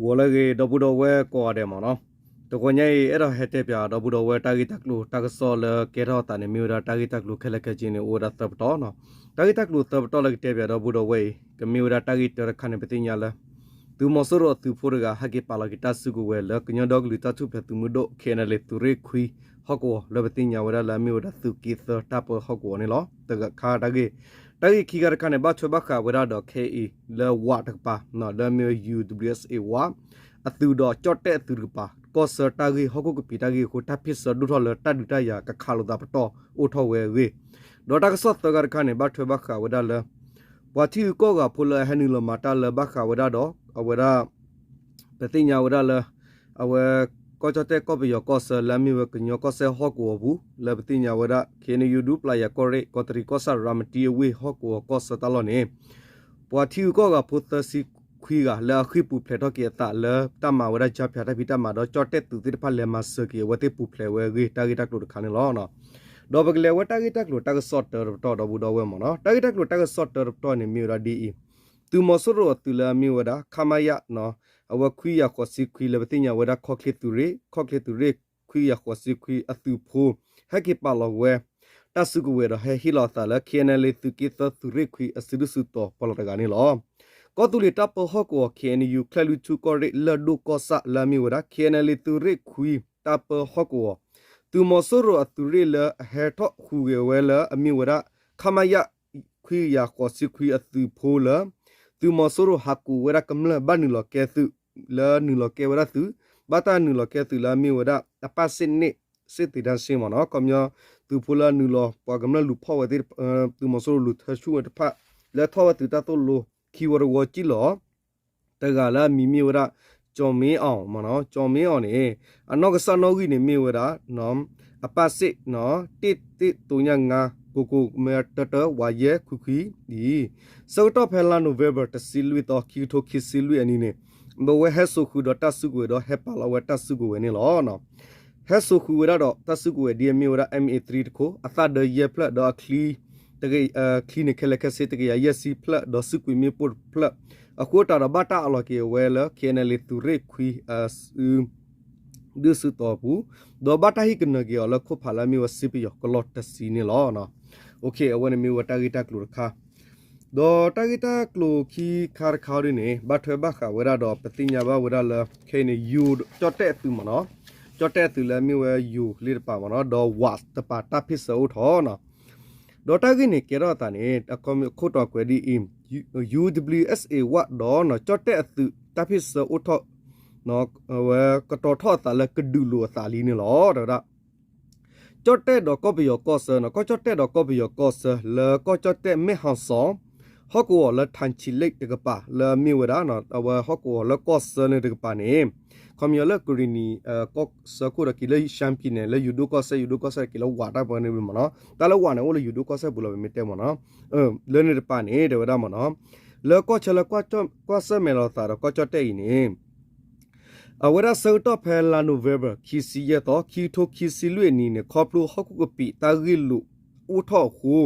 ဂီၤလၢအဂ့ၤ ဒီပုၢ်ဒီဝဲၢ်ကိးဂၤဒဲးမ့ၢ်နီၤ, တဂီၤညါအံၤ အဲၣ်ဒိးဟဲတဲပၠးဒီပုၢ်ဒီဝဲၢ် တၢ်ဂ့ၢ်တၢ်ကျိၤတၢ်ကစီၣ်လၢကဲထီၣ်အသးန့ၣ် မ့ၢ်ဝဲဒၣ်တၢ်ဂ့ၢ်တၢ်ကျိၤခဲလၢာ်ခဲဆ့န့ၣ် အိၣ်ဝဲဒၣ်သၢပတီၢ်နီၤ. တၢ်ဂ့ၢ်တၢ်ကျိၤသၢပတီၢ်လၢကတဲပၠးဒီပုၢ်ဒီဝဲၢ်အံၤ ကမ့ၢ်ဝဲဒၣ်တၢ်ဂ့ၢ်တၢတခါန့ၣ် ပသ့ၣ်ညါလၢ သုးမီၤစိရိၤအသုးဖိတဂၤ ဟဲက့ၤပာ်လီၤက့ၤတၢ်စုကဝဲၤလၢ ကညီဒီကလုာ်တၢ်ထူၣ်ဖျဲးသုးမုၢ်ဒိၣ် ခ့ၣ်အဲၣ်အၣ်လ့ၣ် သုးရ့ၣ်ခွံ ဟီၣ်ကဝီၤလၢပသ့ၣ်ညါဝဲဒၣ်လၢအမ့ၢ်ဝဲဒၣ်သုးက့သၢတၢ်ပၢဟီၣ်ကဝီၤန့ၣ်လီၤ. တခါတၢ်ဂ့ၢ်, တၢ်ဂ့ၢ်ခံခါတခါန့ၣ် ဘၣ်ထွဲဘၣ်ဃးဝဲဒၣ်ဒီးခဲအံၤလၢဝးတကပၤ လၢအမ့ၢ်ဝဲ ယူးဒဘလယူးအ့ၣ်စ်အ့ ဝး အသုးဒီးကၠီၣ်တဲၣ်အသုးတကပၤ ကီၢ်ဆၢတၢ်ဂ့ၢ်ဟီၣ်ခိၣ်ကပံာ်တၢ်ဂ့ၢ်အဃိ တၢ်ဖ့ၣ်ဆၢဒိၣ်ထီၣ်လၢတၢ်ဒုးတၢ်ယၤကခးလိာ်သးပတီၢ်အိၣ်ထီၣ်ဝဲအဂ့ၢ်, ဒီးတၢ်ကစီၣ်သၢခါတခါန့ၣ် ဘၣ်ထွဲဘၣ်ဃးဝဲဒၣ်လၢ ပှၤထံဂုၤကီၢ်ဂၤဖိလၢအဟဲနုာ်လီၤမၤတၢ်လၢဘၣ်ဃးဝဲဒၣ်ဒီး အဝဲဒၣ် ပသ့ၣ်ညါဝဲဒၣ်လၢ အဝဲ ကီၢ်ကၠီၣ်တဲၣ်ကီၢ်ပယီၤကီၢ်ဆၢလၢအမ့ၢ်ဝဲကညီကီၢ်စဲၣ်ဟီၣ်ကဝီၤပူၤ လၢပသ့ၣ်ညါဝဲဒၣ် ခ့ၣ်အဲၣ်ယူၣ် ဒူပျၢ်ယၤကီၢ်ရ့ၣ် ကီးတရံးကီၢ်ဆၣ်ရၤမတံအဝ့ၢ်ဟီၣ်ကဝီၤကီၢ်ဆၢတၢ်လီၢ်န့ၣ် ပှၤထံဂုၤကီၢ်ဂၤဖိသၢဆံခွံဂၤလၢအဃ့ၢ်ပူၤဖျဲးထီၣ်က့ၤအသးလၢတၢ်မၤဝဲဒၣ် ကြားဖြတ် တၢ်ဖံးတၢ်မၤဒီးကၠီၣ်တဲၣ်သုးသ့ၣ်တဖၣ်လဲၤမၤစၢၤက့ၤအဝဲသ့ၣ်ပူၤဖျဲးဝဲအဂ့ၢ် တၢ်ဂ့ၢ်တၢ်ကျိၤတခါန့ၣ်လီၤ. ဒီးပကလဲၤဝဲတၢ်ဂ့ၢ်တၢ်ကျိၤတၢ်ကစီၣ်တၢတပတီၢ်ဒီပုၢ်ဒီဝဲၢ်မ့ၢ်နီၤ, တၢ်ဂ့ၢ်တၢ်ကျိၤတၢ်ကစီၣ်တၢတပတီၢ်န့ၣ်မ့ၢ်ဝဲဒၣ်ဒ်အံၤ, သုးမီၤစိရိၤအသုးလၢအမ့ၢ်ဝဲဒၣ် ခမရ အဝဲခွံကယၤဃိးဆံခွံလၢပသ့ၣ်ညါဝဲဒၣ်ခီၣ်ချ့သုးရ့ၣ် ခီၣ်ချ့သုးရ့ၣ် ခွံကယၤဃိးဆံခွံအသုးဖိ ဟဲက့ၤပာ်လီၤဝဲ တၢ်စုကဝဲၤဒီးဟဲဟ့ၣ်လီၤအသးလၢ ခ့ၣ်အဲၣ်အၣ်လ့ၣ် သုးက့သၢသုးရ့ၣ်ခွံအစုဒုၣ်စုတီၤပှၤလီၤတဂၤန့ၣ်လီၤ. ကီၢ်သူလ့ၤတၢ်ပၢဟီၣ်ကဝီၤ ခ့ၣ်အဲၣ်ယူၣ် ချၢၣ်လွံၢ်ထူၣ်ကီၢ်ရ့ၣ်လၢၢ်ဒိၣ်ကီၢ်ဆၣ်လၢအမ့ၢ်ဝဲဒၣ် ခ့ၣ်အဲၣ်အၣ်လ့ၣ် သုးရ့ၣ်ခွံတၢ်ပၢဟီၣ်ကဝီၤ သုးမီၤစိရိၤအသုးရ့ၣ်လၢအဟဲထီၣ်ဟူးဂဲၤဝဲလၢအမ့ၢ်ဝဲဒၣ် ခမရ ခွံကယၤဃိးဆံခွံအသုးဖိလၢ သုးမီၤစိရိၤဟးကိးဝဲဒၣ်ကမျၢၢ်ဘၣ်နုာ်လီၤကဲသုး လၢနုာ်လီၤကဲဝဲဒၣ်သုး ဘၣ်တၢ်နုာ်လီၤကဲသုးလၢအမ့ၢ်ဝဲဒၣ် အပၣ်စ့ၣ်န့ၣ် စ့ၣ်သ့တၢ်စ့ၣ်မ့ၢ်နီၤ, ခီပညီ သုးဖိလၢနုာ်လီၤ ပှၤကမျၢၢ်လူၤဖီၣ်ဝဲသ့ၣ် သုးမီၤစိရိၤလူၤထၢဆူၣ်ဝဲတဖၣ် လၢထီၣ်ဝဲသုးတၢ်သိၣ်လိ ခံဝီတဝီကံၣ်လီၤ တဂၤလၢအမံၤမ့ၢ်ဝဲဒၣ် ကၠီၤမ့အီၣ်မ့ၢ်နီၤ, ကၠီၤမ့အီၣ်န့ၣ် အနီၢ်ကစၢ်နီၣ်ဂံၢ်န့ၣ်မ့ၢ်ဝဲဒၣ် အပၣ်စ့ၣ် တ့ၢ်တ့ၢ်တိညၣ်ငါ ကိကိမတၢတၢ ဝးယဲၢ်ခွံခွံအံၤ ဆၢကတီၢ်ဖဲလါနိၣ်ဝ့ဘၢၣ် တဆံလွံၢ်သီ ခံကထိခံဆံလွံၢ်အနံၤန့ၣ် အဝဲဟဲစိာ်ဃုာ်ဒီးတၢ်စုကဝဲၤဒီးဟဲပာ်လီၤဝဲတၢ်စုကဝဲၤန့ၣ်လီၤ. ဟဲစိာ်ဃုာ်ဝဲဒၣ်ဒီးတၢ်စုကဝဲၤဒ်အမ့ၢ်ဝဲဒၣ် အ့ၣ်မ့ၣ်အ့ၣ်သရံတခိၣ် အသၣ်ဒၢယဲၢ်ဖျၢၣ်ဒီးအချံ ချံန့ၣ်ခဲလၢာ်ခဲဆ့ တကယၤယဲၢ်ဆံဖျၢၣ် ဒီးစုကွံာ်မ့ၣ်ပိၢ်တဖျၢၣ် အဃိသတးဒီးဘၣ်တၢ်အးလီၤက့ၤဝဲလၢ ခ့ၣ်အဲၣ်အၣ်လ့ၣ် သုးရ့ၣ်ခွံအစု ဒုၣ်စုတီၤအပူၤ, ဒီးဘၣ်တၢ်ဟ့ၣ်ကနၢၤက့ၤအီၤလၢခိၣ်ဖးလၢအမ့ၢ်ဝဲစ့ပယီၤကလီၢ်တဆံန့ၣ်လီၤ. အဝဲန့ၣ်မ့ၢ်ဝဲတၢ်ဂ့ၢ်တၢ်ကျိၤတခါ ဒီးတၢ်ဂ့ၢ်တၢ်ကျိၤခံခါတခါဒ်န့ၣ် ဘၣ်ထွဲဘၣ်ဃးဝဲဒၣ်ဒီး ပသ့ၣ်ညါဘၣ်ဝဲဒၣ်လၢ ခဲအံၤန့ၣ် ယိၤ ကၠီၣ်တဲၣ်အသုးမ့ၢ်နီၤ, ကၠီၣ်တဲၣ်အသုးလၢအမ့ၢ်ဝဲယိၤလ့တပၤမ့ၢ်နီၤ, ဒီးဝးတပၤတၢ်ဖ့ၣ်ဆၢအိၣ်ထီၣ်နီၤ, ဒီးတၢ်ဂ့ၢ်န့ၣ်ကဲထီၣ်အသးန့ၣ် အခိၣ်တီကွဲးဒ်အံၤ, ယူးဒဘလယူးအ့ၣ်စ်အ့ၣ် ဝးဒီး ကၠီၣ်တဲၣ်အသုးတၢ်ဖ့ၣ်ဆၢအိၣ်ထီၣ် ဝဲကတီၤထီၣ်အသးလၢကဒုးလိာ်အသးလံန့ၣ်လီၤ. တဲဝဲဒၣ် ကၠီၣ်တဲၣ်ဒီးကီၢ်ပယီၤကီၢ်ဆၢနီၤ, ကီၢ်ကၠီၣ်တဲၣ်ဒီးကီၢ်ပယီၤကီၢ်ဆၢ လၢကီၢ်ကၠီၣ်တဲၣ်မဲၣ်ဟီၣ်စီၤ ဟီၣ်ကဝီၤလၢထၣ်ဆံးလ့ၣ်တကပၤ လၢအမ့ၢ်ဝဲဒၣ် အဝဲဟီၣ်ကဝီၤလၢကီၢ်ဆၢန့ၣ်တကပၤန့ၣ် ခီပညီလၢကရံၣ်နံၤ ကီၢ်ဆၢခိၣ်ဒီးက့ၤလၢ ရှမ်းပြည်နယ် လၢယိၤဒိၣ်ကီၢ်စဲၣ် ယိၤဒိၣ်ကီၢ်စဲၣ်က့ၤလၢဝးတၢ်ပၢန့ၣ်မ့ၢ်နီၤ, တၢ်လၢဝးန့ၣ်အိၣ်လၢယိၤဒိၣ်ကီၢ်စဲၣ်ပူၤလီၤ ပမ့ၢ်တဲမ့ၢ်နီၤ, လၢန့ၣ်တကပၤန့ၣ် တဲဝဲဒၣ်မ့ၢ်နီၤ, လၢကီၢ်ဆၢလၢကွၢ်ဆၢၣ်မဲာ်လိာ်သးဒီးကီၢ်ကၠီၣ်တဲၣ်အံၤန့ၣ် အဝဲဒၣ်ဆၢကတီၢ်ဖဲလါနိၣ်ဝ့ဘၢၣ် ခံဆံယဲၢ်သီ ခံကထိခံဆံလွံၢ်အနံၤန့ၣ် ခီဖျိဟီၣ်ခိၣ်ကပံာ်တၢ်ဂ့ၢ်လိာ်အိၣ်ထီၣ်အဃိ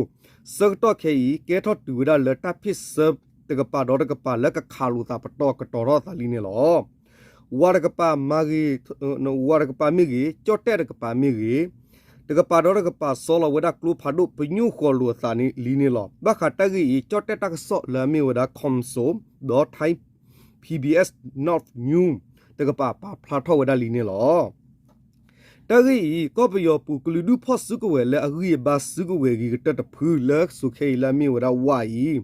ဆၢကတီၢ်ခဲအံၤ ကဲထီၣ်တုၤဝဲဒၣ်လၢတၢ်ဖ့ၣ်ဆၢတကပၤဒီးတကပၤလၢကခးလိာ်သးပတီၢ်ကတီၤထီၣ်အသးလံန့ၣ်လီၤ. ဝးတကပၤမ့ၢ်ဂ့ၤ, ဝးတကပၤမ့ၢ်ဂ့ၤ, ကၠီၣ်တဲၣ်တကပၤမ့ၢ်ဂ့ၤ, တကပၤဒီးတကပၤဆီလီၤဝဲဒၣ်ကျိဖးဒိၣ်ပညိၣ်ဃီၤလိာ်အသးလံန့ၣ်လီၤ. ဘၣ်ဃးတၢ်ဂ့ၢ်အံၤ ကၠီၣ်တဲၣ်တၢ်ကစီၣ်လၢအမ့ၢ်ဝဲဒၣ် Komsomol ဒီး Thai PBS North News တကပၤပာ်ဖျါထီၣ်ဝဲဒၣ်လံန့ၣ်လီၤ. တၢ်ဂ့ၢ်အံၤ ကီၢ်ပယီၤပူၤကလုာ်ဒူၣ်ဖီၣ်စုကဝဲၤလၢအဂံၢ်အဘါစုကဝဲၤဂ့ၤကတၢၢ်တဖုလၢစိၤခဲအံၤလၢအမ့ၢ်ဝဲဒၣ် ဝးအံၤ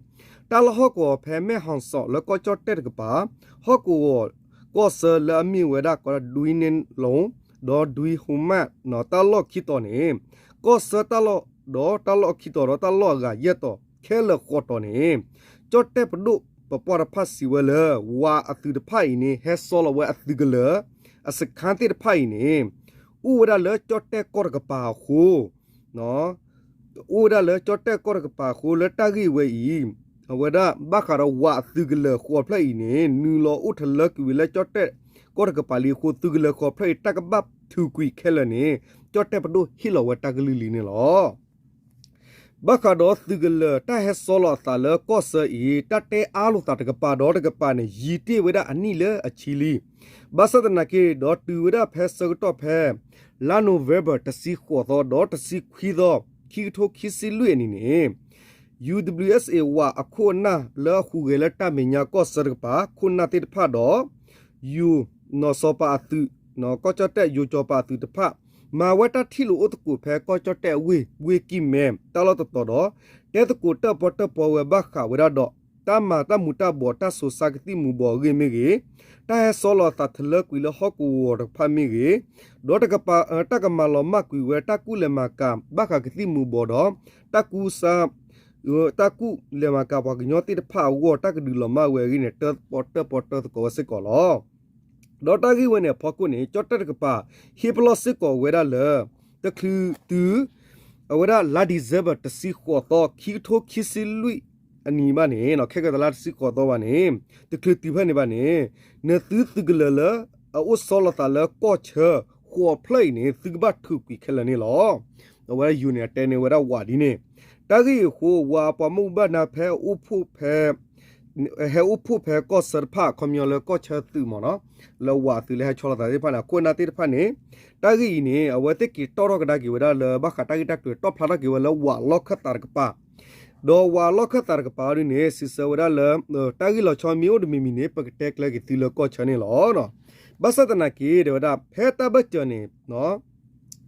တၢ်လီၢ်ဟီၣ်ကဝီၤဖဲမဲၣ်ဟီၣ်စီၤလၢကီၢ်ကၠီၣ်တဲၣ်တကပၤ ဟီၣ်ကဝီၤကီၢ်ဆၢလၢအမ့ၢ်ဝဲဒၣ် ဒွံန့ၣ်လိၤ ဒီးဒွံဟူမၣ် တၢ်လီၢ်ခံတီၤန့ၣ် ကီၢ်ဆၢတၢ်လီၢ်ဒီးတၢ်လီၢ်ခံတီၤဒီးတၢ်လီၢ်အဂၤယဲၢ်တီၤ ခဲလၢာ်ဃိးတီၤန့ၣ် ကၠီၣ်တဲၣ်ပဒိၣ်ပပှၢ်တဖၣ်စံးဝဲလၢ ဝးအသုးတဖၣ်အံၤန့ၣ် ဟဲဆီလီၤဝဲအသုးကလၢၤ အစခါသ့ၣ်တဖၣ်အံၤန့ၣ် အိၣ်ဝဲဒၣ်လၢကၠီၣ်တဲၣ်ကီၢ်တကပၤအဃိ အိၣ်ဝဲဒၣ်လၢကၠီၣ်တဲၣ်ကီၢ်တကပၤအဃိ လၢတၢ်ဂ့ၢ်ဝဲအံၤ အဝဲဒၣ်ဘၣ်ဃးဒီးဝးအသုးကလၢၤဃိးဖျၢၣ်အံၤန့ၣ် နုာ်လီၤအိၣ်ထီၣ်လၢကွံာ်ဝဲလၢကၠီၣ်တဲၣ်ကီၢ်တကပၤလံအဃိ သုးကလၢၤဃိးဖျၢၣ်အံၤ တၢ်ကဘၣ်ထုးကွံာ်ခဲလၢာ်န့ၣ် ကၠီၣ်တဲၣ်ပဒိၣ်ဟ့ၣ်လီၤဝဲတၢ်ကလုၢ်လံန့ၣ်လီၤ. ဘၣ်ဃးဒီးသုးကလၢၤတၢ်ဟဲဆီလီၤအသးလၢကီၢ်ဆၢအံၤ တၢ်တဲအါလိာ်သးတကပၤဒီးတကပၤန့ၣ် ယံာ်တ့ၢ်ဝဲဒၣ်အနံၣ်လၢအဆံလံ. ဘၣ်ဆၣ်သနာ်က့ ဒီးတုၤဝဲဒၣ်ဖဲဆၢကတီၢ်ဖဲ လါ November တဆံဃိးသီ ဒီးတဆံခွံသီ ခံကထိခံဆံလွံၢ်အနံၤန့ၣ် ယူၣ်ဒဘလၣ်ယူၣ်အ့ၣ် ဝးအခိၣ်အနၢ်လၢအဟူးဂဲၤလၢတၢ်မဲာ်ညါကီၢ်ဆၢတကပၤ ခိၣ်နၢ်သ့ၣ်တဖၣ်ဒီး ယိၤ နီၢ်စီၤပၤအသုး ကီၢ်ကၠီၣ်တဲၣ်ယိၤစီၤပၤအသုးတဖၣ် မၤဝဲတၢ်ထံၣ်လိာ်အိၣ်သကိးဖဲကီၢ်ကၠီၣ်တဲၣ်အဝ့ၢ် ဝ့ၢ်ကံၢ်မဲ တၢ်လီၢ်တတီၤဒီး တဲသကိးတၢၣ်ပီတၢၣ်ပီဝဲဘၣ်ဃးဝဲဒၣ်ဒီး တၢ်မၤတၢ်မူၤတၢ်ဘှီး တၢ်စိၤဆါကသံၣ်မူၤဘှီးအဂ့ၢ်မ့ၢ်ဂ့ၤ, တၢ်ဟဲဆီလီၤအသးထလၢကွံာ်လၢဟီၣ်ကဝီၤတဖၣ်မ့ၢ်ဂ့ၤ, ဒီးတၢ်ကမၤလီၤမၢ်ကွံာ်ဝဲတၢ်ကူၣ်လဲၤမၤကၤ ဘၣ်ဃးကသံၣ်မူၤဘှီးဒီး တၢ်ကူစါ တၢ်ကူၣ်လဲၤမၤကၤပှၤကညီသ့ၣ်တဖၣ်အဂီၢ် တၢ်ကဒုးလီၤမၢ်ဝဲအဂ့ၢ်န့ၣ် တၢၣ်ပီတၢၣ်ပီတၢၣ်သကိးဝဲစ့ၢ်ကီးလီၤ. ဒီးတၢ်ဂ့ၢ်ဝဲန့ၣ်အဖီခိၣ်န့ၣ် ကၠီၣ်တဲၣ်တကပၤ ဟ့ၣ်ပလီၢ်စ့ၢ်ကီးဝဲဒၣ်လၢ တချုးတုၤ အဝဲဒၣ်လါ December တဆံဃိးသီ ခံကထိခံဆံလွံၢ်အနံၤဘၣ်န့ၣ် ခဲကတလါတဆံဃိးသီဘၣ်န့ၣ် တချုးတုၤဖဲန့ၣ်ဘၣ်န့ၣ် နသုသုးကလၢၤလၢ အအိၣ်ဆီလီၤသးလၢကီၢ်ဆၢ ဃိးဖျၢၣ်အံၤန့ၣ် သုကဘၣ်ထုးကွံာ်ခဲလၢာ်န့ၣ်လီၤ. အဝဲဒၣ်ယိၤန့ၣ် အတဲန့ၢ်ဝဲဒၣ်ဝးဒ်န့ၣ် တၢ်ဂ့ၢ်အံၤအဃိ ဝးအပှၤမူဘၣ်ဒါဖဲအအိၣ်ဖှိၣ်ဖဲ ဟဲအိၣ်ဖှိၣ်ဖဲကီၢ်ဆၢတဖၣ် ခီပညီလၢကီၢ်ဆၢသုးမ့ၢ်နီၤ လၢဝးအသုးလၢဟဲဆီလီၤသးသ့ၣ်တဖၣ်န့ၣ် အခိၣ်အနၢ်သ့ၣ်တဖၣ်န့ၣ် တၢ်ဂ့ၢ်အံၤန့ၣ် အဝဲသ့ၣ်က့ၤတီၣ်ထီၣ်ကဒါက့ၤဝဲဒၣ်လၢ ဘၣ်ဃးတၢ်ဂ့ၢ်တၢ်ကျိၤ တီၣ်ဖျါထီၣ်က့ၤဝဲလၢဝးလီၢ်ခၢၣ်သးတကပၤ ဒီးဝးလီၢ်ခၢၣ်သးတကပၤဒ်န့ၣ် စံးဆၢဝဲဒၣ်လၢ တၢ်ဂ့ၢ်လီၤဆီမ့ၢ်အိၣ်တမံၤမံၤန့ၣ် ပကတဲကျဲက့ၤသုလၢကီၢ်ဆၢန့ၣ်လီၤ. ဘၣ်ဆၣ်သနာ်က့ တဲဝဲဒၣ် ဖဲတၢ်ဘၢၣ်စၢၤန့ၣ်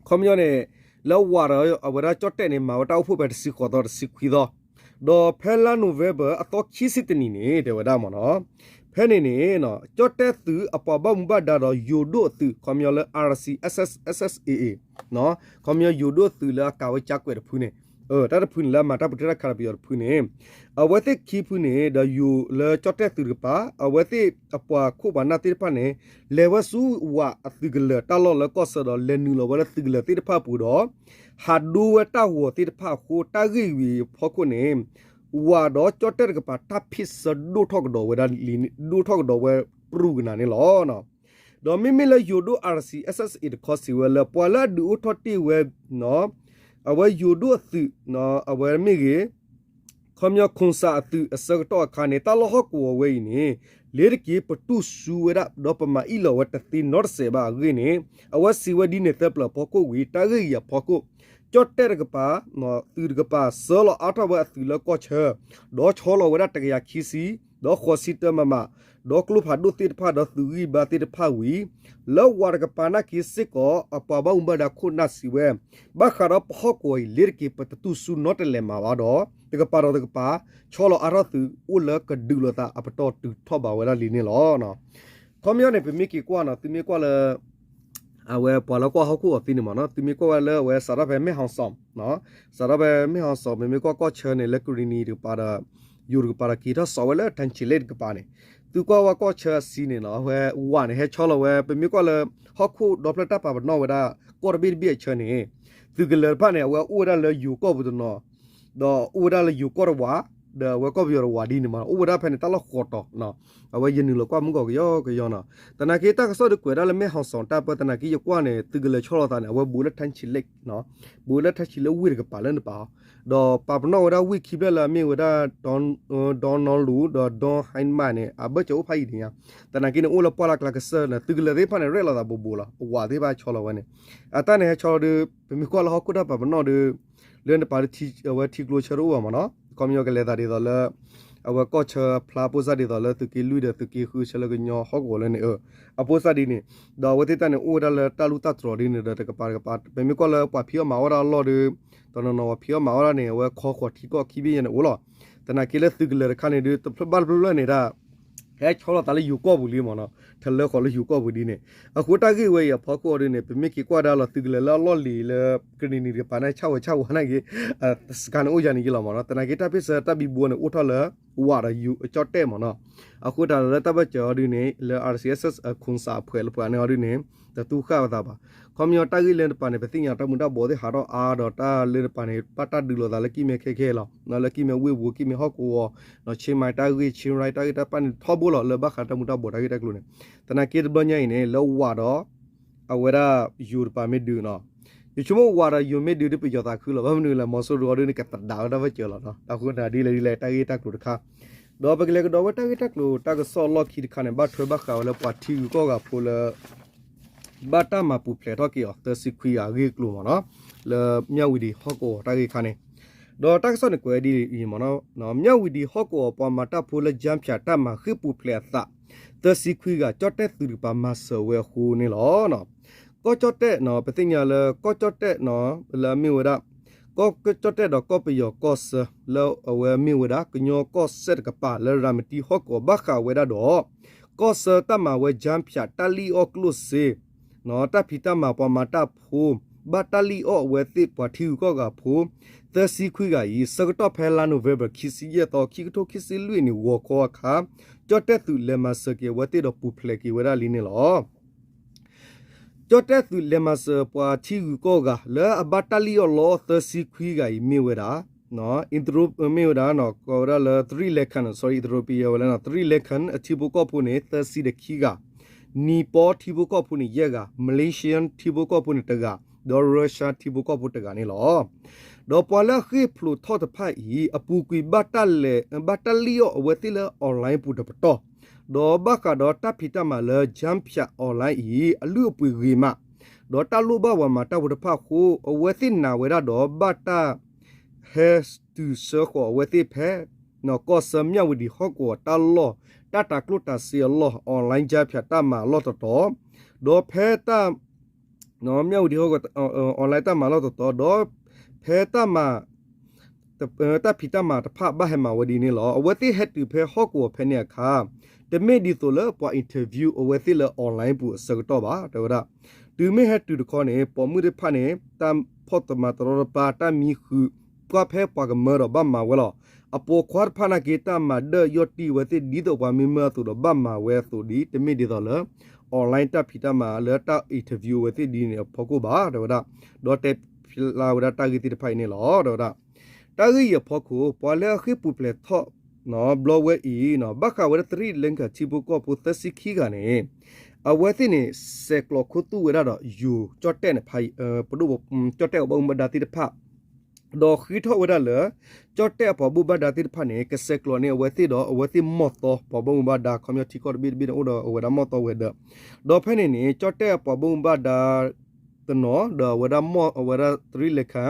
ခီပညီန့ၣ် လၢဝးဒီးအဝဲဒၣ်ကၠီၣ်တဲၣ်န့ၣ် မၤဝဲတၢ်အိၣ်ဖှိၣ်ဖဲတဆံဃိးသီ တဆံခွံသီ ဒီးဖဲလါ November အသီခံဆံတနံၤန့ၣ် တဲဝဲဒၣ်မ့ၢ်နီၤ ဖဲန့ၣ်န့ၣ် ကၠီၣ်တဲၣ်သုးအပှၤဘၣ်မူဘၣ်ဒါဒီးယိၤဒိၣ်အသုး ခီပညီလၢ RCSS/SSA ခီပညီယိၤဒိၣ်အသုးလၢအကၤဝဲကၠါကွဲးတဖုန့ၣ် တၢ်တဖုန့ၣ်လၢအမၤတၢ်ပတုာ်တၢ်ခးဒီးပယီၤတဖုန့ၣ် အဝဲသ့ၣ်ခံဖုန့ၣ် ဒီးယိၤလၢကၠီၣ်တဲၣ်သုးတကပၤ အဝဲသ့ၣ်အပှၤခိၣ်ပှၤနၢ်သ့ၣ်တဖၣ်န့ၣ် လဲၤဝဲဆူဝးအသုးကလၢၤတၢ်လီၢ်လၢကီၢ်ဆၢဒီး လဲၤနုာ်လီၤဝဲလၢသုးကလၢၤသ့ၣ်တဖၣ်အပူၤဒီး ဟးဒိဝဲတၢ်ဂီၤသ့ၣ်တဖၣ်အဃိ တၢ်ဂ့ၢ်ဝံၤအဖီခိၣ်န့ၣ် ဝးဒီးကၠီၣ်တဲၣ်တကပၤတၢ်ဖ့ၣ်ဆၢဒိၣ်ထီၣ်ကဒီးဝဲဒၣ်လံ ဒိၣ်ထီၣ်ကဒီးဝဲပြူၢ်ကနၤန့ၣ်လီၤ. ဒီးမ့မ့ၢ်လၢယိၤဒိၣ် RCSS/SSA တခီစံးဝဲလၢ ပှၤလၢအဒုးအိၣ်ထီၣ်တ့ၢ်ဝဲ အဝဲယိၤဒိၣ်အသုး အဝဲမ့ၢ်ဂ့ၤ ခီပညီ ခိၣ်စၣ်အသုးအဆၢကတီၢ်အခါန့ၣ် တၢ်လီၢ်ဟီၣ်ကဝီၤဝဲအံၤန့ၣ် လ့ၤတက့ၤပတူၢ်စူဝဲဒၣ် ဒီးပမၤအံၣ်လီၤဝဲတသ့နီတစဲးဘၣ်အဂ့ၢ်န့ၣ် အဝဲစံးဝဲဒ်န့ၣ်သၢပျၢၤအဖီခိၣ်ဝံၤ တၢ်ဂ့ၢ်အံၤအဖီခိၣ် ကၠီၣ်တဲၣ်တကပၤ သုးတကပၤ ဆှၢလီၤအါထီၣ်ဝဲအသုးလၢကီၢ်ဆၢ ဒီးဆီလီၤဝဲဒၣ်တကယၤခံဆံ ဒီးဃိးဆံတၢမမ ဒီးကျိဖးဒိၣ်သ့ၣ်တဖၣ် ဒီးသုးဂံၢ်ဘါသ့ၣ်တဖၣ်ဝံၤ လၢဝးတကပၤနာ်က့စ့ၢ်ကီး အပှၤဘၣ်မူဘၣ်ဒါခိၣ်နၢ်စံးဝဲ ဘၣ်ဃးဒီးပဟီၣ်ကဝီၤအံၤ လ့ၤတက့ၤပတတူၢ်စူနီတလဲးမးဘၣ်ဒီး တကပၤဒီးတကပၤ ဆီလီၤအါထီၣ်သုးအိၣ်လၢကဒုးလိာ်သးအပတီၢ်တုၤထီၣ်ဘၣ်ဝဲဒၣ်လံန့ၣ်လီၤ. ခီပညီန့ၣ် ပမ့ၢ်က့ၤကွၢ်နီၤ သုမ့ၢ်ကွၢ်လၢ အဝဲပှၤလၢကွၢ်ဟီၣ်ခိၣ်အီၤသ့န့ၣ်မ့ၢ်နီၤ သုမ့ၢ်ကွၢ်ဝဲလၢအဝဲစးထီၣ်ဖဲမဲၣ်ဟီၣ်စီၣ် စးထီၣ်ဖဲမဲၣ်ဟီၣ်စီၣ် ပမ့ၢ်ကွၢ်ကီၢ်ဆၢန့ၣ် လၢကရံၣ်နံၤတကပၤဒီး ယိၤတကပၤဒီးက့ၤထီၣ်စီၤဝဲလၢ ထၣ်ဆံးလ့ၣ် တကပၤန့ၣ် သုကွၢ်ဝဲကီၢ်ဆၢအဆံန့ၣ်နီၤ အဝဲဝးန့ၣ် ဟဲဆီလီၤဝဲ ပမ့ၢ်ကွၢ်လၢ ဟီၣ်ခိၣ်ဒီဖျၢၣ်တၢ်ပာ်ပနီၣ်ဝဲဒၣ် ကီၢ်တဘ့ၣ်တဘ့ၣ်အဆၢန့ၣ် သုးကလၢၤတဖၣ်န့ၣ် အဝဲအိၣ်ဝဲဒၣ်လၢယိၤကီၢ်ပူၤတနီၤ ဒီးအိၣ်ဝဲဒၣ်လၢယိၤကီၢ်တဝး ဒီးအဝဲကီၢ်ပယီၤတဝးဒ်န့ၣ်မ့ၢ် အိၣ်ဝဲဒၣ်ဖဲန့ၣ်တၢ်လီၢ်ဃိးတီၤ အဝဲယနုာ်လီၤကွၢ်မုၢ်ကီၢ်ကယီကယီနီၤ သနာ်က့တၢ်ကစီၣ်ဒုးကွဲးဒၣ်လၢမဲၣ်ဟီၣ်စီၣ်တၢ်ပၢ သနာ်က့ယကွၢ်န့ၣ် သုးကလၢၤဆီလီၤသးန့ၣ် အဝဲဘူးလၢ ထၣ်ဆံးလ့ၣ် ဘူးလၢ ထၣ်ဆံးလ့ၣ် ဝ့ၢ်တကပၤလၢနပာ်အီၤ ဒီးပာ်ပနီၣ်ဝဲဒၣ်ဝ့ၢ်ခံဖျၢၣ်လၢအမ့ၢ်ဝဲဒၣ် ဒီနီလူ ဒီး ဒီဟဲမး န့ၣ် အဘၢၣ်စၢၤအိၣ်ဖးယံာ်န့ၣ်ညါ သနာ်က့န့ၣ် အိၣ်လၢပှၢ်လၢ်ကျါကစၢၢ်န့ၣ် သုးကလၢၤသ့ၣ်တဖၣ်န့ၣ် ရဲၣ်လီၤသးဘူးဘူးလီၤ အဝးသ့ၣ်တဖၣ်ဆီလီၤဝဲန့ၣ် အတၢ်န့ၣ်ဟဲဆီလီၤဒီး ပမ့ၢ်ကွၢ်လၢဟီၣ်ခိၣ်တၢ်ပာ်ပနီၣ်ဒီး လၢနပာ်ဒီး အဝဲထံကျိဆၢတအိၣ်ဘၣ်မ့ၢ်နီၤ ခီပညီကလဲၤသးဒ်သိးလၢ အဝဲကီၢ်ဆၢဖျါအပိၢ်စၢ်ဒ်သိးလၢသုးက့လွံၢ်ဒီးသုးက့ဃုဆၢလၢကညီဟီၣ်ကဝီၤလၢန့ၣ် အပိၢ်စၢ်ဒ်န့ၣ် ဒီးအဝဲသ့ၣ်တၢ်န့ၣ် အိၣ်ဝဲဒၣ်လၢတၢ်လူၢ်တၢ်တြီၤဒ်န့ၣ်ဒီးတကပၤတကပၤ ပမ့ၢ်ကွၢ်လၢပှၤဖံးအီၣ်မၤအီၣ်ဒၣ်အလီၢ်ဒီး တနီၤနီၤပှၤဖံးအီၣ်မၤအီၣ်ဒၣ်န့ၣ် အဝဲခီဃီၤထံကီၢ်ခံဘ့ၣ်ညါန့ၣ်အိၣ်လီၤ သနာ်က့လၢသုးကလၢၤတခါန့ၣ်ဒီး တဖျၢၣ်ဘၣ်တဖျၢၣ်ဖျၢၣ်န့ၣ်ဒၣ် ဟဲဆီလီၤသးလၢယိၤကီၢ်ပူၤလံမ့ၢ်နီၤ ထလၢဃီၤလၢယိၤကီၢ်ပူၤဒ်န့ၣ် အဃိတၢ်ဂ့ၢ်ဝဲအံၤအဖီခိၣ်အီၤဒ်န့ၣ် ပမ့ၢ်က့ၤကွၢ်ဒၣ်လီၤသုးကလၢၤလၢအလီၢ်လံၤလၢ ကရံၣ်နံၤတကပၤန့ၣ် ဆၣ်ဝဲဆၣ်ဝါနာ်က့ စကၤန့ၣ်အိၣ်ယၤန့ၣ်ယလီၤမ့ၢ်နီၤ သနာ်က့တၢ်ဖ့ၣ်ဆၢတၢ်ဘံဘူန့ၣ် အိၣ်ထီၣ်လၢ ဝးဒီးယိၤကၠီၣ်တဲၣ်မ့ၢ်နီၤ အဃိတၢ်လၢတၢ်ဘၢၣ်စၢၤအီၤဒ်န့ၣ် လၢ RCSS အခိၣ်စၣ်အဖှဲးလၢပှၤန့ၣ်အီၤဒ်န့ၣ် တတူၢ်ဃာ်အသးဘၣ် ခီပညီတၢ်ဂ့ၢ်လၢတပၤန့ၣ် ပသ့ၣ်ညါတၢ်မူၤတၢ်ဘှီးသ့ၣ်ဟးထီၣ်အါဒီးတၢ်လၢတပၤန့ၣ် ဘၣ်တၢ်ဒုးလိာ်သးလၢကံၢ်မဲခဲခဲလီၤ လၢကံၢ်မဲဝ့ၢ်ပူၤ ကံၢ်မဲဟီၣ်ကဝီၤ ဒီး ခၠ့ၣ်မၤတၢ်ဂ့ၢ် ခၠ့ၣ်ရၢၣ်တၢ်ဂ့ၢ်တၢ်ပၣ်န့ၣ် ထီဘိလီၤ လၢဘၣ်ဃးတၢ်မူၤတၢ်ဘှီးတၢ်ဂ့ၢ်တၢ်ကျိၤန့ၣ် သနာ်က့တဘျီညါအံၤန့ၣ် လၢဝးဒီး အဝဲဒၣ်ယိၤတပၤမ့ၢ်ဒုးနီၤ ယဆိကမိၣ်ဝၤဒီးယိၤမ့ၢ်ဒုးဒ်ပယီၤသးခုလီၤ. ဘၣ်မနုၤလဲၣ် မီၤစိရိၤအီၤဒ်န့ၣ် ကသဒးဝဲဒၣ်ဖဲစၢၤလီၤနီၤ. အဃိန့ၣ်ဒ်လဲၣ်ဒ်လဲၣ် တၢ်ဂ့ၢ်တၢ်ကျိၤတခါ, ဒီးပကလဲၤကဒီးဝဲတၢ်ဂ့ၢ်တၢ်ကျိၤ တၢ်ကစီၣ်အလီၢ်ခံတခါန့ၣ် ဘၣ်ထွဲဘၣ်ဃးဝဲလၢပှၤထံဂုၤကီၢ်ဂၤဖိလၢ ဘၣ်တၢ်မၤပူၤဖျဲးထီၣ်က့ၤအီၤ သၢဆံခွံဂၤအဂ့ၢ်အကျိၤမ့ၢ်နီၤ, လၢမၠၣ်ဝံၤဒံးဟီၣ်ကဝီၤတၢ်ဂ့ၢ်ခါန့ၣ်, ဒီးတၢ်ကစီၣ်န့ၣ်ကွဲးဒ်အံၤမ့ၢ်နီၤ, မၠၣ်ဝံၤဒံးဟီၣ်ကဝီၤပှၤမၤတၢ်ဖိလၢ ကၠၢဖၠး တၢ်မၤဃ့ၢ်ပူၤဖျဲးအသး သၢဆံခွံဂၤ ကၠီၣ်တဲၣ်သုးတကပၤမၤစၢၤဝဲအဃိန့ၣ်လီၤ. ကီၢ်ကၠီၣ်တဲၣ် ပသ့ၣ်ညါလၢကီၢ်ကၠီၣ်တဲၣ် လၢအမ့ၢ်ဝဲဒၣ် ကီၢ်ကၠီၣ်တဲၣ်ဒီးကီၢ်ပယီၤကီၢ်ဆၢ လၢအဝဲမ့ၢ်ဝဲဒၣ် ကညီကီၢ်စဲၣ်တကပၤလၢရၤမတံဟီၣ်ကဝီၤဘၣ်ဃးဝဲဒၣ်ဒီး ကီၢ်ဆၢတၢ်မၤဝဲ ကၠၢဖၠး တၢ်လံၣ်အီၣ်ကျိၣ်စ့ တၢ်ဖံးတၢ်မၤပှၤမၤတၢ်ဖိ ဘၣ်တၢ်လံၣ်အီၣ်အဝဲသ့ၣ်ပှၤထံဂုၤကီၢ်ဂၤဖိ သၢဆံခွံဂၤအံၤ ဆၢကတီၢ်ဖဲလါ November ခံဆံယဲၢ်သီ ခံကထိခံဆံလွံၢ်နံၣ် ဂီၤခီအခါ ကၠီၣ်တဲၣ်သုးလဲၤမၤစၢၤက့ၤအဝဲသ့ၣ်ဒီးပူၤဖျဲးက့ၤဝဲဒၣ်လံန့ၣ်လီၤ. ကၠီၣ်တဲၣ်သုးလဲၤမၤစၢၤပှၤထံဂုၤကီၢ်ဂၤ လၢအဘၣ်တၢ်လံၣ်အီၣ်လီအီၣ်သၢဆံခွံဂၤအံၤမ့ၢ်ဝဲဒၣ် မ့ၢ်ဝဲဒၣ် ကိးဝဲဒၣ်လၢ Three Lion, sorry, Ethiopia ဝဲလၢ Three Lion အထံဖိကီၢ်ဖိန့ၣ် သၢဆံတခံဂၤ, နံၣ်ပီထံဖိကီၢ်ဖိန့ၣ် ယဲၢ်ဂၤ, Malaysian ထံဖိကီၢ်ဖိန့ၣ်တဂၤ, ဒီး Russia ထံဖိကီၢ်ဖိတဂၤန့ၣ်လီၤ. ဒီးပှၤလၢအဃ့ၢ်ဖျိးထီၣ်တဖၣ်အံၤ အပူၤကွံာ် ဘၣ်တၢ်လံၣ်အီၣ်အဝဲသ့ၣ်လၢ online ပူၤတပတီၢ်, ဒီးဘၣ်ဃးဒီးတၢ်ဖံးတၢ်မၤလၢ ကၠၢဖၠး online အံၤ အလုၢ်အပှ့ၤဂ့ၤမး, ဒီးတၢ်လိၣ်ဘၣ်ဝၤမၤတၢ်ဖိတဖၣ်အဃိ အဝဲသ့ၣ်နာ်ဝဲဒၣ်ဒီး ဘၣ်တၢ်ဟဲတုၤဆှၢဃီၤအဝဲသ့ၣ်ဖဲ ကီၢ်ဆၢမၠၣ်ဝံၤဒံးဟီၣ်ကဝီၤတၢ်လီၢ် တၢ်တၤကျိၣ်တၤစ့အလီၢ် online ကၠၢဖၠး တၢ်မၤအလီၢ်တတီၤ, ဒီးဖဲတၢ် မၠၣ်ဝံၤဒံးဟီၣ်ကဝီၤ online တၢ်မၤလီၢ်တတီၤ ဒီးဖဲတၢ်မၤ တၢ်ဖံးတၢ်မၤတဖၣ်ဘၣ်ဟဲမၤဝဲဒ်န့ၣ်လီၤ. အဝဲသ့ၣ်ဟဲတုၤဖဲဟီၣ်ကဝီၤဖဲန့ၣ်အခါ တမ့ၢ်ဒ်သိးလၢပှၤ interview အဝဲသ့ၣ်လၢ online ပူၤအဆၢကတီၢ်ဘၣ် တဲဝဲဒၣ်. တုၤမ့ၢ်ဟဲတုၤတခီန့ၣ် ပိာ်မုၣ်တဖၣ်န့ၣ် တၢ်ဖီၣ်သမါတရီတပါ တၢ်မံဃုာ် ကွၢ်ဖဲပှၤကမၢဒီးဘၣ်မၤဝဲလီၤ. အပိာ်ခွါတဖၣ်နာ်က့ တၢ်မၤဒၢၣ်ယီၢ်တံၢ်အဝဲသ့ၣ်ဒ်သိးပှၤမံမၢအသိးဒီး ဘၣ်မၤဝဲအသိးဒ် တမ့ၢ်ဒ်သိးလၢ online တၢ်ဖံးတၢ်မၤလၢတၢ် interview အဝဲသ့ၣ်ဒ်န့ၣ်အဖီခိၣ်ဘၣ် တဲဝဲဒၣ်. ဒီးတဲဖျါဝဲဒၣ်တၢ်ဂ့ၢ်သ့ၣ်တဖၣ်အံၤန့ၣ်လီၤ တဲဝဲဒၣ်. တၢ်ဂ့ၢ်အံၤအဖီခိၣ် ပှၤလၢအဃ့ၢ်ပူၤဖျဲးထီၣ် ဘျီဝဲအံၤ ဘၣ်ဃးဝဲဒၣ် Sri Lanka ထံဖိကီၢ်ဖိ သၢဆံခံဂၤန့ၣ် အဝဲသ့ၣ်န့ၣ် ဆဲးကျိးခူသူၣ်ဝဲဒၣ်ဒီး ယိၤကၠီၣ်တဲၣ်န့ၣ်ဖး ပဒိၣ် ကၠီၣ်တဲၣ်အပှၤဘၣ်မူဘၣ်ဒါသ့ၣ်တဖၣ် ဒီးဃ့ထီၣ်ဝဲဒၣ်လၢ ကၠီၣ်တဲၣ်အပှၤဘၣ်မူဘၣ်ဒါသ့ၣ်တဖၣ်န့ၣ် ကဆဲးကျိးန့ၢ်အဝဲသ့ၣ်ဒီး အဝဲသ့ၣ်မီၢ်သီ ပှၤဘၣ်မူဘၣ်ဒါ ခီပညီထံကီၢ်တဘ့ၣ်တဘ့ၣ်န့ၣ် အိၣ်ဒီးအဝဲဒၣ်မီၢ်သီဝဲၤဒၢး, ဒီးဖဲန့ၣ်န့ၣ် ကၠီၣ်တဲၣ်အပှၤဘၣ်မူဘၣ်ဒါ တနီၤ ဒီးအဝဲဒၣ်မီၢ် အဝဲဒၣ် Sri Lanka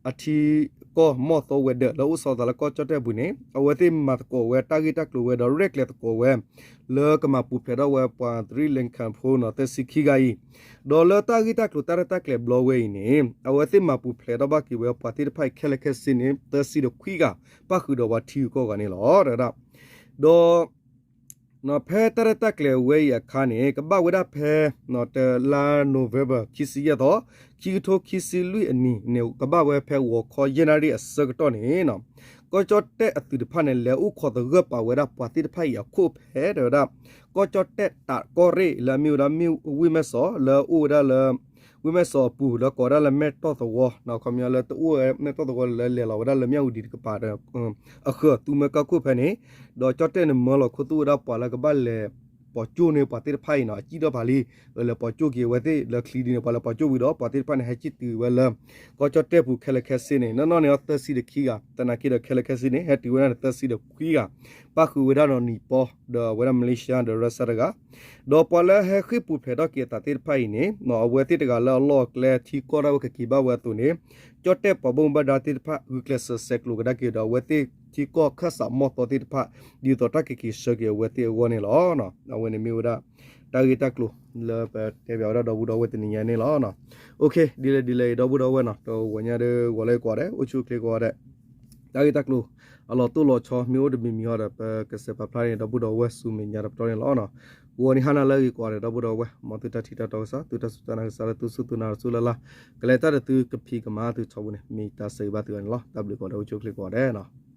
အထံကီၢ်မီၢ်သီဝဲၤဒၢး လၢအိၣ်ဆီသးလၢကီၢ်ကၠီၣ်တဲၣ်အပူၤန့ၣ် အဝဲသ့ၣ်မၤသကိးဝဲ တၢ်ဂ့ၢ်တၢ်ကျိၤဝဲ ဒီးရဲၣ်ကျဲၤသကိးဝဲ လၢကမၤပူၤဖျဲးထီၣ်ဝဲပှၤ Sri Lanka ဖိနီၤ သၢဆံခံဂၤအံၤ, ဒီးလၢတၢ်ဂ့ၢ်တၢ်ကျိၤတၢ်ရဲၣ်တၢ်ကျဲၤဘျီဝဲအံၤန့ၣ် အဝဲသ့ၣ်မၤပူၤဖျဲးထီၣ်ဘၣ်က့ၤဝဲပှၤသ့ၣ်တဖၣ်အံၤခဲလၢာ်ခဲဆ့န့ၣ် သၢဆံတခွံဂၤ ပၣ်ဃုာ်ဒီးပှၤထံဂုၤကီၢ်ဂၤန့ၣ်လီၤ တဲဝဲဒၣ်. ဒီး ဖဲတၢ်ရဲၣ်တၢ်ကျဲၤဝဲအံၤအခါန့ၣ် ကဘၣ်ဝဲဒၣ်ဖဲ တလါ November ခံဆံယဲၢ်သီ ခံကထိခံဆံလွံၢ်အနံၤန့ၣ် ကဘၣ်ဝဲဖဲဂီၤခီယဲၢ်နၣ်ရံၣ်အဆၢကတီၢ်န့ၣ် ကီၢ်ကၠီၣ်တဲၣ်အသုးတဖၣ်န့ၣ် လဲၤအိၣ်ခိးသဂၢၢ်ပာ်ဝဲဒၣ်ပှၤသ့ၣ်တဖၣ်အံၤအခိၣ်ဖဲ တဲဝဲဒၣ် ကီၢ်ကၠီၣ်တဲၣ်တးကီၢ်ရ့ၣ် လၢအမ့ၢ်ဝဲဒၣ် ဝ့ၢ်မဲၢ်စီး လၢအအိၣ်ဝဲဒၣ်လၢ ဝ့ၢ်မဲၢ်စီးအပူၤ လၢကိးဝဲဒၣ်လၢမဲၢ်တီၢ်သဝီ ခီပညီလၢတအိၣ်ဝဲမဲၢ်တီၢ်သဝီလၢလဲၤလီၤဝဲဒၣ်လၢမၠၣ်ဝံၤဒံးတကပၤဒီး အဃၢၤသူမၢကီၢ်ခိၣ်ဖဲန့ၣ်, ဒီးကၠီၣ်တဲၣ်န့ၣ် မၢလီၤခူသူၣ်ဝဲဒၣ်ပှၤလၢကဘၣ်လဲၤ ပိာ်ကၠိၣ်န့ၢ်ပှၤသ့ၣ်တဖၣ်အံၤနီၤ အစံၣ်ဒီးဖးလံ, လဲၤပိာ်ကၠိၣ်က့ၤအဝဲသ့ၣ်လၢချံဒ်န့ၣ် ပှၤလဲၤပိာ်ကၠိၣ်ဝံၤဒီး ပှၤသ့ၣ်တဖၣ်န့ၣ် ဟဲစံၣ်တုၤဝဲလၢ ကီၢ်ကၠီၣ်တဲၣ်ပူၤခဲလၢာ်ခဲဆ့န့ၣ် နီၢ်နီၢ်န့ၣ် သၢဆံတခံဂၤ သနာ်က့ဒီးခဲလၢာ်ခဲဆ့န့ၣ် ဟဲတုၤဝဲဒၣ်န့ၣ် သၢဆံတခွံဂၤ, ပၣ်ဃုာ်ဝဲဒၣ်ဒီးနံၣ်ပီ ဒီးအဝဲဒၣ် Malaysia ဒီး Russia တဂၤ ဒီးပှၤလၢဟဲဃ့ၢ်ပူၤဖျဲးထီၣ်က့ၤအသးသ့ၣ်တဖၣ်အံၤန့ၣ် အဝဲသ့ၣ်တဂၤလၢအလီၢ်အကျဲထံကီၢ်ဒၣ်ဝဲကက့ၤဘၣ်ဝဲအသိးန့ၣ် ကၠီၣ်တဲၣ်ပှၤဘၣ်မူဘၣ်ဒါသ့ၣ်တဖၣ် ဂုာ်ကျဲးစၢးဆဲးကျိးကဒါက့ၤဒီးအဝဲသ့ၣ်ထံကီၢ်ခၢၣ်စးမီၢ်သီသ့ၣ်တဖၣ် ဒ်သိးတၢ်ကက့ၤဆှၢက့ၤအဝဲသ့ၣ်အဂီၢ်န့ၣ်လီၤ. အဝဲန့ၣ်မ့ၢ်ဝဲဒၣ် တၢ်ဂ့ၢ်တၢ်ကျိၤလၢပတဲဘၣ်ဝဲဒၣ်ဒီပုၢ်ဒီဝဲၢ်တနံၤညါန့ၣ်လီၤ. ဒ်လဲၣ်ဒ်လဲၣ်အံၤ ဒီပုၢ်ဒီဝဲၢ်နီၤ တဂီၤညါဒီးဂီၤလၢကိးဂၤဒဲး အိၣ်ဆူၣ်အိၣ်ချ့ကိးဂၤဒဲး တၢ်ဂ့ၢ်တၢ်ကျိၤ အလီၤတိၢ်လီၤဆီ မ့ၢ်အိၣ်တမံၤမံၤဟီဒီး ပကစဲးပာ်ဖျါန့ၣ် ဒီပုၢ်ဒီဝဲၢ်ဆူမဲာ်ညါတပတီၢ်န့ၣ်လီၤ. ဂီၤန့ၣ်ဟါနၤလၢအဂ့ၤကိးဂၤဒဲး ဒီပုၢ်ဒီဝဲၢ် မ်သုတၢ်ထံၣ်တၢ်တီကစၢ် သုတၢ်စူၢ်တၢ်နာ်ကစၢ်လၢသုစူၢ်သုနာ်တစူၢ်လၢ်လၢ် ကလဲၤတၢ်ဒီးသုကဖံးကမၤသုထီဘိန့ၣ် မ့ၢ်တၢ်ဆၢဂ့ၤဘၣ်သုဂၤန့ၣ်လီၤ. တၢ်ဘျုးကိးဂၤဒဲး အိၣ်ဆူၣ်အိၣ်ချ့ကိးဂၤဒဲးနီၤ.